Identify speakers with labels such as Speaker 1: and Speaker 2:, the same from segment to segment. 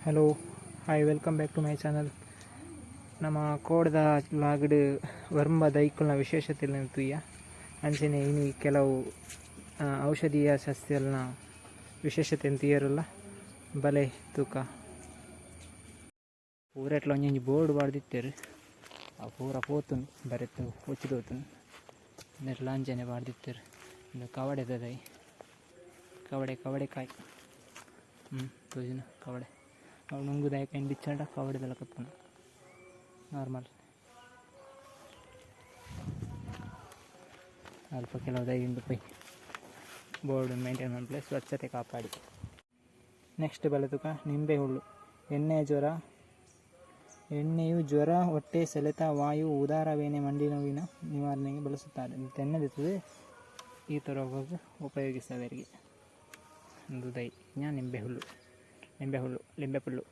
Speaker 1: Hello, hi, welcome back to my channel. ನಮ್ಮ ಕೋಡದ ಲಾಗಡ್ ಒರ್ಂಬ ದೈಕುಲ್ನ ವಿಶೇಷತೆలను ತೂಯ. ಅಂಚನೆ ಇನಿ ಕೆಲವು ಔಷಧೀಯ ಸಸ್ಯಲ್ನ ವಿಶೇಷತೆ ತೂಯರಲ್ಲ, ಬಲೆ ತೂಕ. ಪೂರೆಟ್ಲ ಒಂಜೊಂಜಿ ಬೋರ್ಡ್ ಪಾಡ್ದಿತ್ತೆರ್. ಆ ಪೂರ ಪೋತುಂಡು, ಬರೆತ್ ಒಚ್ಚಿದೋತುಂಡು. ನೆಟ್ಲ ಅಂಚನೆ ಪಾಡ್ದಿತ್ತೆರ್. ಉಂದು ಕವಡೆದ ದೈ, ಕವಡೆ, ಕವಡೆ ಕಾಯಿ. ತೋಜುನ ಕವಡೆ. ಅವು ನುಂಗುದಾಯ ಕೈನ್ ಬಿಚ್ಚಾಂಡ ಕವಡೆದ ಲೆಕ್ಕ ಇಪ್ಪುಂಡು ನಾರ್ಮಲ್. ಅಲ್ಪ ಕೆಲವು ದೈ ಉಂಡು ಪೈ. ಬೋರ್ಡ್ ಮೇಂಟೈನ್ ಮನ್ಪುಲೆ, ಸ್ವಚ್ಛತೆ ಕಾಪಾಡಿ. ನೆಕ್ಸ್ಟ್ ಬಲೆ ತುಕ. ನಿಂಬೆ ಹುಲ್ಲು. ಎಣ್ಣೆ ಜ್ವರ, ಎಣ್ಣೆಯು ಜ್ವರ, ಹೊಟ್ಟೆ ಸೆಳೆತ, ವಾಯು, ಉದರಬೇನೆ, ಮಂಡಿ ನೋವಿನ ನಿವಾರಣೆಗೆ ಬಳಸುತ್ತಾರೆ. ತೆಣ್ಣದಿರ್ತದೆ, ಈ ಥರ ಉಪಯೋಗಿಸವರಿಗೆ. ಒಂದು ದೈ ನಿಂಬೆ ಹುಲ್ಲು, ನಿಂಬೆ ಹುಲ್ಲು, ಲಿಂಬೆ ಪುಲ್ಲು,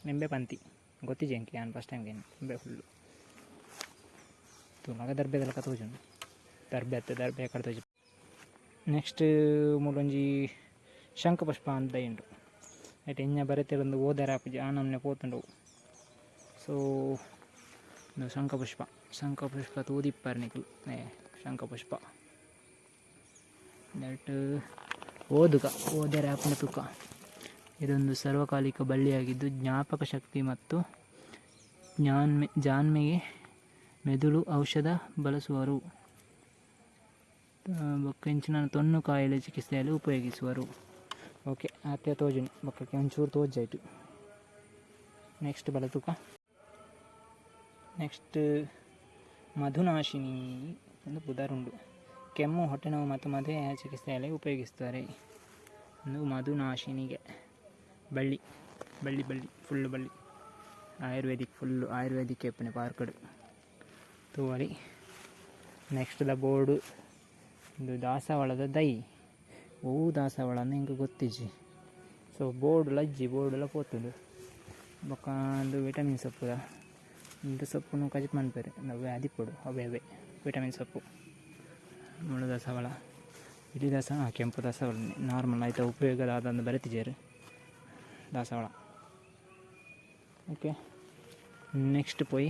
Speaker 1: ನಿಂಬೆ ಪಂತಿ ಗೊತ್ತಿಜೆ ಎಂಕ್. ಯಾನ್ ಫಸ್ಟ್ ಟೈಮ್ ನಿಂಬೆ ಹುಲ್ಲು ತೂನಗ ದರ್ಬೆದ ಲೆಕ್ಕ ತೋಜುಂಡು. ದರ್ಬೆ ಅತ್ತೆ, ದರ್ಬೆ ಕಡೆ ತೋಜು. ನೆಕ್ಸ್ಟ್ ಮೂಲೊಂಜಿ ಶಂಖಪುಷ್ಪ ಅಂತ ದೈ ಉಂಡು. ಐಟ್ ಎಂಚ ಬರೆತೆರ್ ಓದೆರೆ ಆಪುಜಿ, ಆ ನಮೂನೆ ಪೋತುಂಡು. ಸೊ ಉಂದು ಶಂಖಪುಷ್ಪ. ಶಂಖಪುಷ್ಪ ತೂದಿಪ್ಪರ್ ನಿಕುಲು. ಏ ಶಂಖಪುಷ್ಪ ನೆಟ್ ಓದುಗ, ಓದೆರೆ ಆಪುಂಡು ತುಕ. ಇದೊಂದು ಸರ್ವಕಾಲಿಕ ಬಳ್ಳಿಯಾಗಿದ್ದು, ಜ್ಞಾಪಕ ಶಕ್ತಿ ಮತ್ತು ಜಾನ್ಮೆಗೆ ಮೆದುಳು ಔಷಧ ಬಳಸುವರು. ಬೊಕ್ಕ ಇಂಚಿನ ತೊನ್ನು ಕಾಯಿಲೆ ಚಿಕಿತ್ಸೆಯಲ್ಲಿ ಉಪಯೋಗಿಸುವರು. ಓಕೆ, ಆತೆ ತೋಜುನಿ, ಬೊಕ್ಕ ಒಂಚೂರು ತೋಜಾಯ್ತು. ನೆಕ್ಸ್ಟ್ ಬಲ ತುಕ. ನೆಕ್ಸ್ಟ್ ಮಧುನಾಶಿನಿ ಒಂದು ಪುದರುಂಡು. ಕೆಮ್ಮು, ಹೊಟ್ಟೆ ನೋವು ಮತ್ತು ಮಧುಮೇಹ ಚಿಕಿತ್ಸೆಯಲ್ಲಿ ಉಪಯೋಗಿಸ್ತಾರೆ. ಒಂದು ಮಧುನಾಶಿನಿಗೆ ಬಳ್ಳಿ, ಬಳ್ಳಿ, ಬಳ್ಳಿ, ಫುಲ್ಲು ಬಳ್ಳಿ. ಆಯುರ್ವೇದಿಕ್, ಫುಲ್ಲು ಆಯುರ್ವೇದಿಕ್ ಇಪ್ಪುನೆ ಪಾರ್ಕಡ್ ತೂವೊಲಿ. ನೆಕ್ಸ್ಟ್ ದ ಬೋರ್ಡು. ಉಂದು ದಾಸವಾಳದ ದೈ. ಒವು ದಾಸವಾಳ ಎಂಕ್ ಗೊತ್ತಿಜ್ಜಿ. ಸೊ ಬೋರ್ಡ್ ಲಜ್ಜಿ, ಬೋರ್ಡುಲ ಪೋತುಂಡು. ಬೊಕ್ಕ ಉಂದು ವಿಟಮಿನ್ ಸೊಪ್ಪುದ. ಉಂದು ಸೊಪ್ಪುನು ಕಜಿಪು ಮನ್ಪೆರ್. ಅವ್ವೆ ಆದಿಪ್ಪೊಡು, ಅವ್ವೆ ಅವೇ ವಿಟಮಿನ್ ಸೊಪ್ಪು. ಮುಳ್ಳು ದಾಸವಾಳ, ಇಡೀ ದಾಸ, ಕೆಂಪು ದಾಸವಾಳ ನಾರ್ಮಲ್. ಐತ ಉಪಯೋಗ ದಾದಂದ್ ಬರೆತಿಜೆರ್. ದಾಸವಾಳ. ಓಕೆ, ನೆಕ್ಸ್ಟ್ ಪೋಯಿ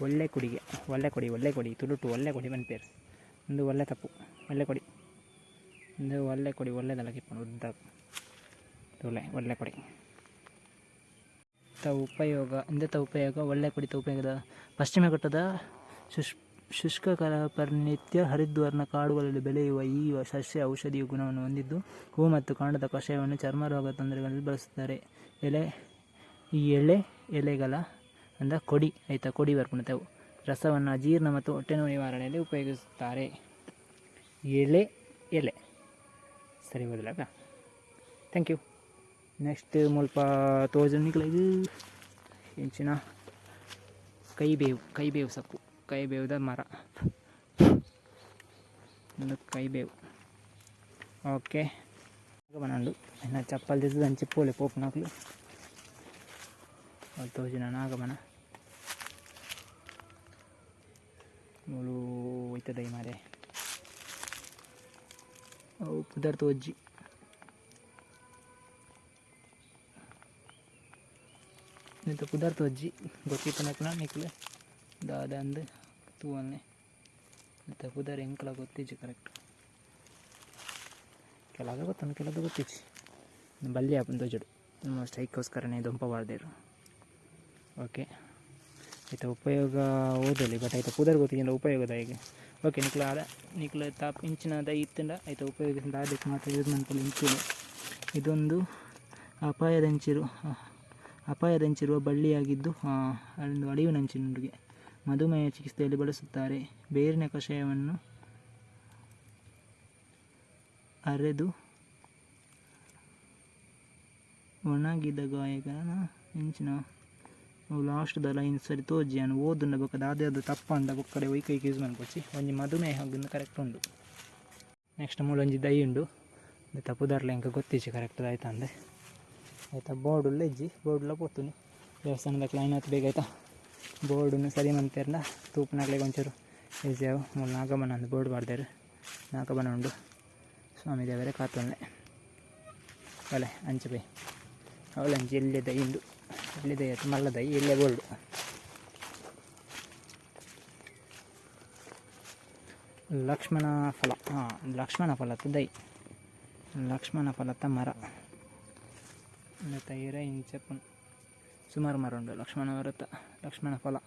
Speaker 1: ಒಳ್ಳೆ ಕೊಡಿಗೆ, ಒಳ್ಳೆ ಕೊಡಿ, ಒಳ್ಳೆ ಕೊಡಿ. ತುಳುಟು ಒಳ್ಳೆ ಕೊಡಿ ಪನ್ಪೆರ್. ಉಂದು ಒಳ್ಳೆ ತಪ್ಪು, ಒಳ್ಳೆ ಕೊಡಿ. ಉಂದು ಒಳ್ಳೆ ಕೊಡಿ, ಒಳ್ಳೆದಲಕ ಇಪ್ಪುಂಡು ಉದ್ದ. ತೂಲೆ, ಒಳ್ಳೆ ಕೊಡಿ ತ ಉಪಯೋಗ. ಇಂದೆತ ಉಪಯೋಗ, ಒಳ್ಳೆ ಕೊಡಿತ ಉಪಯೋಗದ ಪಶ್ಚಿಮ ಘಟ್ಟದ ಶುಷ್ಕ ಪರ್ಣಿತ್ಯ ಹರಿದ್ವರ್ಣ ಕಾಡುಗಳಲ್ಲಿ ಬೆಳೆಯುವ ಈ ಸಸ್ಯ ಔಷಧೀಯ ಗುಣವನ್ನು ಹೊಂದಿದ್ದು, ಹೂ ಮತ್ತು ಕಾಂಡದ ಕಷಾಯವನ್ನು ಚರ್ಮ ರೋಗ ತೊಂದರೆಗಳಲ್ಲಿ ಬಳಸುತ್ತಾರೆ. ಎಲೆ, ಈ ಎಳೆ ಎಲೆಗಳ ಅಂದ ಕೊಡಿ, ಆಯಿತಾ, ಕೊಡಿ ಬರ್ಪುಂಡು. ರಸವನ್ನು ಅಜೀರ್ಣ ಮತ್ತು ಹೊಟ್ಟೆ ನೋವು ನಿವಾರಣೆಯಲ್ಲಿ ಉಪಯೋಗಿಸುತ್ತಾರೆ. ಎಳೆ ಎಲೆ ಸರಿ ಬದಲಾಗ. Thank you. Next ಮುಲ್ಪ ತೋಜುನಿಕ್ಲೆಗ್ ಎಂಚಿನ ಕೈಬೇವು, ಕೈಬೇವು ಸೊಪ್ಪು, ಕೈಬೇವುದ ಮರ. ಉಂದು ಕೈಬೇವು. ಓಕೆ, ಉಂಡು. ಎನ್ನ ಚಪ್ಪಲ್ ದೆತ್ತ್‌ದ್ ಅಂಚಿ ಪೋಲೆ ಪೋಪುನಕುಲು. ಅವು ತೋಜುನ ನಾಗಬನ. ಮೂಲು ಒಯ್ತ ದೈ ಮಾರೆ? ಅವು ಪುದರ್ ತೋಜಿ. ನೆತ್ತ ಪುದರ್ ತೋಜಿ. ಗೊತ್ತಿಪ್ಪುನಕುಲು ನಿಕುಲು ದಾದ ಅಂದ್ ತೂವೊನ್ಲೆ. ನೆತ್ತ ಪುದರ್ ಎಂಕ್ಲ ಗೊತ್ತಿಜ್ಜಿ ಕರೆಕ್ಟ್. ಕೆಲವು ಗೊತ್ತುಂಡು, ಕೆಲವು ಗೊತ್ತಿಜ್ಜಿ. ಬಲ್ಯ ಆಪುಂಡು ತೋಜೊಡು. ಆಲ್ಮೋಸ್ಟ್ ಐಕೋಸ್ಕರನೇ ದೊಂಪ ಪಾಡ್ದೆರ್. ಓಕೆ, ಐತ ಉಪಯೋಗ ಓದೊಲಿ, ಬಟ್ ಐತ ಪುದರ್ ಗೊತ್ತಿಜ್ಜಿಂಡ ಉಪಯೋಗ ದಾಯೆಗ್? ಓಕೆ, ನಿಕ್ಲ ಆದ ನಿಕ್ಲ ತಾಪ್ ಇಂಚಿನ ದೈ ಇತ್ತುಂಡ ಐತ ಉಪಯೋಗ ದಾದಕ್ಕೆ ಮಾತ್ರ ಯೂಸ್ ಮನ್ಪೊಲಿ ಇಂಚುಲು. ಇದೊಂದು ಅಪಾಯದಂಚಿರುವ ಬಳ್ಳಿಯಾಗಿದ್ದು, ಒಂದು ಅಳಿವಿನಂಚಿನ ಮಧುಮೇಹ ಚಿಕಿತ್ಸೆಯಲ್ಲಿ ಬಳಸುತ್ತಾರೆ. ಬೇರಿನ ಕಷಾಯವನ್ನು ಅರೆದು ಒಣಗಿದ ಗಾಯಗಳ ಇಂಚಿನ ಲಾಸ್ಟ್ ದ ಲೈನ್ ಸರಿ ತೋಜಿ. ಯಾನ್ ಓದುಂಡ ಬೊಕ ದಾದ ತಪ್ಪಂಡ ಬೊಕ್ಕಡೆ ಒಯ್ಕ್ ಯೂಸ್ ಮನ್ಪೊಚಿ. ಒಂಜಿ ಮಧುಮೇಹ ಕರೆಕ್ಟ್ ಉಂಡು. ನೆಕ್ಸ್ಟ್ ಮೂಲೊಂಜಿ ದೈ ಉಂಡು. ಇಂದೆತ ಪುದರ್ಲ ಎಂಕ್ ಗೊತ್ತಿಜ್ಜಿ ಕರೆಕ್ಟ್ ದಾಯ್ತ ಅಂದ್. ಐತ ಬೋರ್ಡ್ ಉಲ್ಲ ಇಜ್ಜಿ, ಬೋರ್ಡ್ಲ ಪೋತುಂಡು. ದೇವಸ್ಥಾನದಕ್ಲ್ ಆಯ್ನಾತ್ ಬೇಗ ಆಯ್ತಾ ಬೋರ್ಡುನು ಸರಿ ಮಂತೆರ್ಂಡ ತೂಪುನಕ್ಲೆಗ್ ಒಂಚೂರು ಈಸಿ ಆವು. ಮೂಲು ನಾಗಬನ ಅಂದ್ ಬೋರ್ಡ್ ಪಾಡ್ದೆರ್. ನಾಗಬನ ಉಂಡು. ಸ್ವಾಮಿ ದೇವೆರೆ ಕಾತೊನ್ಲೆ. ಬಲೆ ಅಂಚ ಬೈ ಅವಲಂಜಿ ಎಲ್ಯ ದೈ ಉಂಡು ಎಲ್ಯ ದೈ ಆತು ಮಲ್ಲ ದೈ ಎಲ್ಯ ಬೋರ್ಡು ಲಕ್ಷ್ಮಣ ಫಲ ಹಾಂ ಲಕ್ಷ್ಮಣ ಫಲತ ದೈ ಲಕ್ಷ್ಮಣ ಫಲತ ಮರ ತೈರ ಇಂಚಪುನ್ ಸುಮಾರು ಮರ ಉಂಟು ಲಕ್ಷ್ಮಣ ಮರತ ಲಕ್ಷ್ಮಣ ಫಲ.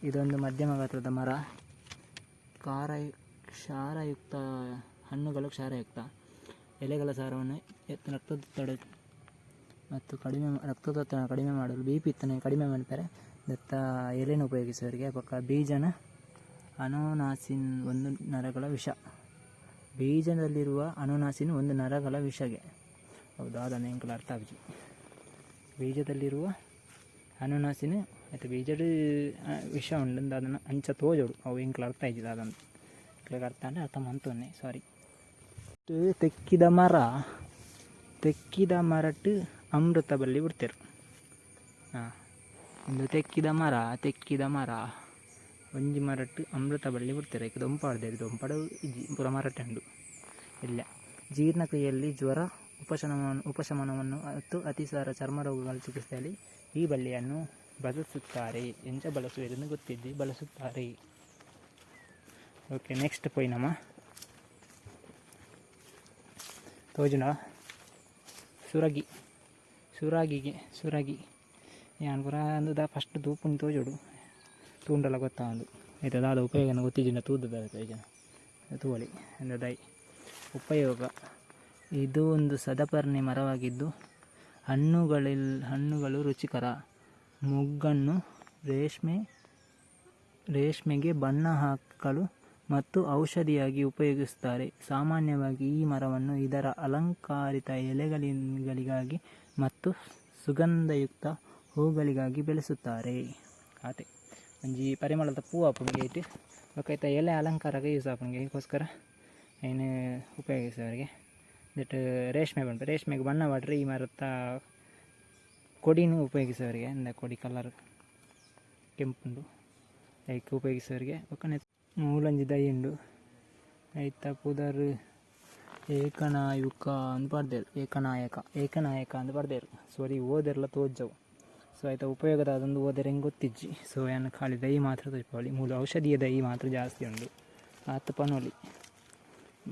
Speaker 1: ಇದೊಂದು ಮಧ್ಯಮ ಗಾತ್ರದ ಮರ. ಕ್ಷಾರಯುಕ್ತ ಹಣ್ಣುಗಳು ಕ್ಷಾರಯುಕ್ತ. ಎಲೆಗಳ ಸಾರವನ್ನು ರಕ್ತದೊತ್ತಡ ಮತ್ತು ಕಡಿಮೆ ರಕ್ತದೊತ್ತಡ ಕಡಿಮೆ ಮಾಡಲು ಬಿ ಪಿ ಇತ್ತನೆ ಕಡಿಮೆ ಮಾಡ್ತಾರೆ ದತ್ತ ಎಲೆನ ಉಪಯೋಗಿಸುವವರಿಗೆ. ಬೊಕ್ಕ ಬೀಜನ ಅನೋನಾಸಿನ್ ಒಂದು ನರಗಳ ವಿಷ. ಬೀಜದಲ್ಲಿರುವ ಅನೋನಾಸಿನ್ ಒಂದು ನರಗಳ ವಿಷಗೆ. ಹೌದು, ಅದನ್ನು ಎಂಕುಲು ಅರ್ಥ ಆಪುಜಿ. ಬೀಜದಲ್ಲಿರುವ ಅನೋನಾಸಿನ್ ಆಯ್ತು ಬೀಜಡ್ ವಿಷ ಉಂಡು ಅದನ್ನು ಅಂಚ ತೋಜೋಡು ಅವು ಎಂಕುಲು ಅರ್ಥ ಆಯ್ತು ಅದನ್ನು ಎಂಕ್ಲೆಗ್ ಅರ್ಥ ಆಂಡ ಅರ್ಥ ಮಂತೊನ್ನೆ ಸಾರಿ. ತೆಕ್ಕಿದ ಮರ ತೆಕ್ಕಿದ ಮರಟ್ ಅಮೃತ ಬಳ್ಳಿ ಬಿಡ್ತೇರು. ಹಾಂ, ಒಂದು ತೆಕ್ಕಿದ ಮರ ತೆಕ್ಕಿದ ಮರ ಒಂಜಿ ಮರಟ್ ಅಮೃತ ಬಳ್ಳಿ ಬಿಡ್ತೇರು. ಐಕ್ ದೊಂಪಾಡ್ದೇರು ದೊಂಪಾಡು ಇಜ್ಜಿ ಪೂರ ಮರಟೆ ಉಂಡು ಇಲ್ಲ. ಜೀರ್ಣಕ್ರಿಯೆಯಲ್ಲಿ ಜ್ವರ ಉಪಶಮನವನ್ನು ಮತ್ತು ಅತಿಸಾರ ಚರ್ಮ ರೋಗಗಳ ಚಿಕಿತ್ಸೆಯಲ್ಲಿ ಈ ಬಳ್ಳಿಯನ್ನು ಬಳಸುತ್ತಾರೆ. ಎಂಚ ಬಳಸುವುದೆಂದು ಗೊತ್ತಿದ್ದಿ ಬಳಸುತ್ತಾರೆ. ಓಕೆ, ನೆಕ್ಸ್ಟ್ ಪೋಯಿ ನಮ ತೋಜುಂಡ ಸುರಗಿ ಸುರಾಗಿಗೆ ಸುರಗಿ ಯಾನ್ ಪೂರ ಅಂದುದ ಫಸ್ಟ್ ತೂಪುನಿ ತೋಜೋಡು ತೂಂಡಲ ಗೊತ್ತಾಂದು ಐತ ದಾದ ಉಪಯೋಗನ ಗೊತ್ತಿಜ್ಜಿಂಡ ತೂದು ಪ್ರಯೋಜನ ತೂವೊಲಿ ದೈ ಉಪಯೋಗ. ಇದು ಒಂದು ಸದಪರ್ಣಿ ಮರವಾಗಿದ್ದು ಹಣ್ಣುಗಳು ರುಚಿಕರ. ಮೊಗ್ಗನ್ನು ರೇಷ್ಮೆಗೆ ಬಣ್ಣ ಹಾಕಲು ಮತ್ತು ಔಷಧಿಯಾಗಿ ಉಪಯೋಗಿಸುತ್ತಾರೆ. ಸಾಮಾನ್ಯವಾಗಿ ಈ ಮರವನ್ನು ಇದರ ಅಲಂಕಾರಿಕ ಎಲೆಗಳಿಗಾಗಿ ಮತ್ತು ಸುಗಂಧಯುಕ್ತ ಹೂಗಳಿಗಾಗಿ ಬೆಳೆಸುತ್ತಾರೆ. ಆತೆ ಒಂಜಿ ಪರಿಮಳದ ಪೂ ಆಪುಂಡು ಐಟ್ ಬೊಕ ಐತ ಎಲೆ ಅಲಂಕಾರಗ್ ಯೂಸ್ ಆಪುಂಡು. ಐಕೋಸ್ಕರ ಐನ್ ಉಪಯೋಗಿಸುವವರಿಗೆ ನೆಟ್ ರೇಷ್ಮೆ ಪನ್ಪೆರ್ ರೇಷ್ಮೆಗ್ ಬಣ್ಣ ಪಾಡ್ರೆ ಈ ಮರತ ಕೊಡಿನ್ ಉಪಯೋಗಿಸುವವರಿಗೆ ಇಂದ ಕೊಡಿ ಕಲರ್ ಕೆಂಪುಂಡು ಐಕ್ ಉಪಯೋಗಿಸುವವರಿಗೆ. ಬೊಕ ಮೂಲೊಂಜಿ ದೈ ಉಂಡು ಐತ ಪುದರ್ ಏಕನಾಯುಕ ಅಂದ್ ಪಾಡ್ದೆರ್ ಏಕನಾಯಕ ಏಕನಾಯಕ ಅಂದ್ ಪಾಡ್ದೆರ್. ಸಾರಿ ಓದೆರ್ಲ ತೋಜವು. ಸೊ ಐತ ಉಪಯೋಗ ದಾದಂದ್ ಓದೆರೆ ಎಂಕ್ ಗೊತ್ತಿಜ್ಜಿ. ಸೊ ಯಾನ್ ಖಾಲಿ ದೈ ಮಾತ್ರ ತೋಜಿಪಾವೊಲಿ. ಮೂಲು ಔಷಧೀಯ ದೈ ಮಾತ್ರ ಜಾಸ್ತಿ ಉಂಡು ಆತ್ ಪನೊಲಿ.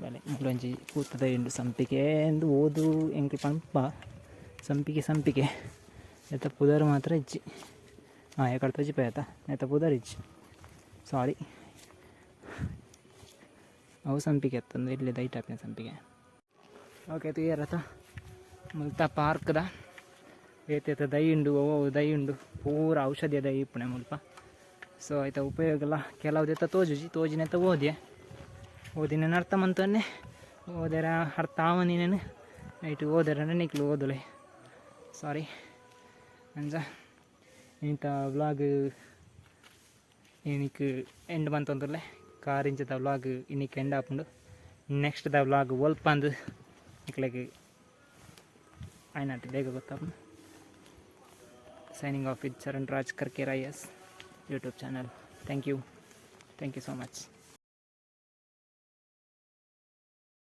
Speaker 1: ಬಲೆ ಮೂಲೊಂಜಿ ಪೂತ ದೈ ಉಂಡು ಸಂಪಿಗೆ ಇಂದು ಓದು ಎಂಕ್ ಪನ್ಪ ಸಂಪಿಗೆ ಸಂಪಿಗೆ ಐತ ಪುದರ್ ಮಾತ್ರ ಇಜ್ಜಿ. ಹಾಂ ಏಕಡ್ ತೋಜಿಪಾಯ ಅತ ಐತ ಪುದರ್ ಇಜ್ಜಿ ಸಾರಿ. ಅವು ಸಂಪಿಗೆ ಅತ್ತಂದು ಇಲ್ಲಿ ದೈಟ್ ಆಪಿನ ಸಂಪಿಗೆ. ಓಕೆ, ತೂಯರತ ಮುಲ್ತ ಪಾರ್ಕ್ದ ಏತೇತ ದೈ ಉಂಡು ಒವು ದೈ ಉಂಡು ಪೂರ ಔಷಧಿಯ ದೈ ಇಪ್ಪುನೆ ಮುಲ್ಪ. ಸೊ ಐತ ಉಪಯೋಗಲ ಕೆಲವು ತೋಜುಜಿ ತೋಜಿನೆತ ಓದಿಯೆ ಓದಿನ ಅರ್ಥ ಮಂತೊನ್ನೆ ಓದೆರ ಅರ್ಥ ಆವನಿನೇನು ಐಟ್ ಓದೆರ ನಿಕ್ಲು ಓದುಲೆ ಸಾರಿ. ಅಂಚ ಇಂತ ವ್ಲಾಗ್ ಇನಿಕ್ ಎಂಡ್ ಮಂತೊಂದುಲ್ಲೆ. ಕಾರಿಂಚದ ವ್ಲಾಗ್ ಇನಿಕ್ ಎಂಡ್ ಆಪುಂಡು. ನೆಕ್ಸ್ಟ್ ದ ವ್ಲಾಗ್ ಒಲ್ಪಂದು ನಿಕ್ಲೆಗ್ ಆಯ್ನಾತ್ ಬೇಗ ಗೊತ್ತಾಪುಂಡು. Signing off with Charan Raj Karkera S YouTube channel. Thank you. Thank you so much.